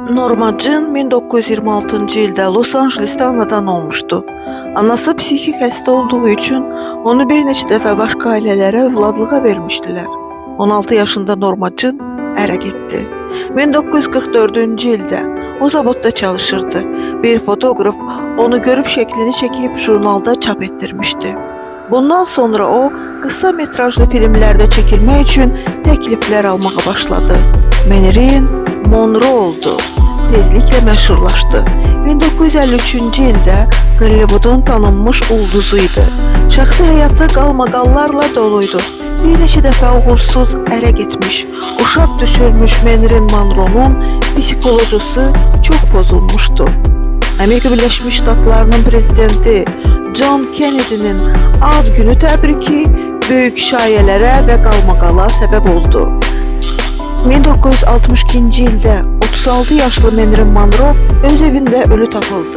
Norma Jean 1926-cı ildə Los Angelesdə anadan olmuşdu. Anası psixi xəstə olduğu üçün onu bir neçə dəfə başqa ailələrə övladlığa vermişdilər. 16 yaşında Norma Jean ərə getdi. 1944-cü ildə o zavodda çalışırdı. Bir fotoqraf onu görüb şəklini çəkib jurnalda çap etdirmişdi. Bundan sonra o qısa metrajlı filmlərdə çəkilmək üçün təkliflər almağa başladı. Marilyn Monroe oldu. Tezliklə məşhurlaşdı. 1953-cü ildə Hollywoodun tanınmış ulduzu idi. Şəxsi həyatı qalmaqallarla doluydu. Bir neçə dəfə uğursuz ərə getmiş, uşaq düşürmüş Marilyn Monroe'nun psixolojisi çox pozulmuşdu. Amerika Birləşmiş Ştatlarının prezidenti John Kennedy'nin ad günü təbriki böyük şayələrə və qalmaqala səbəb oldu. 1962-ci ildə 36 yaşlı Marilyn Monroe öz evində ölü tapıldı.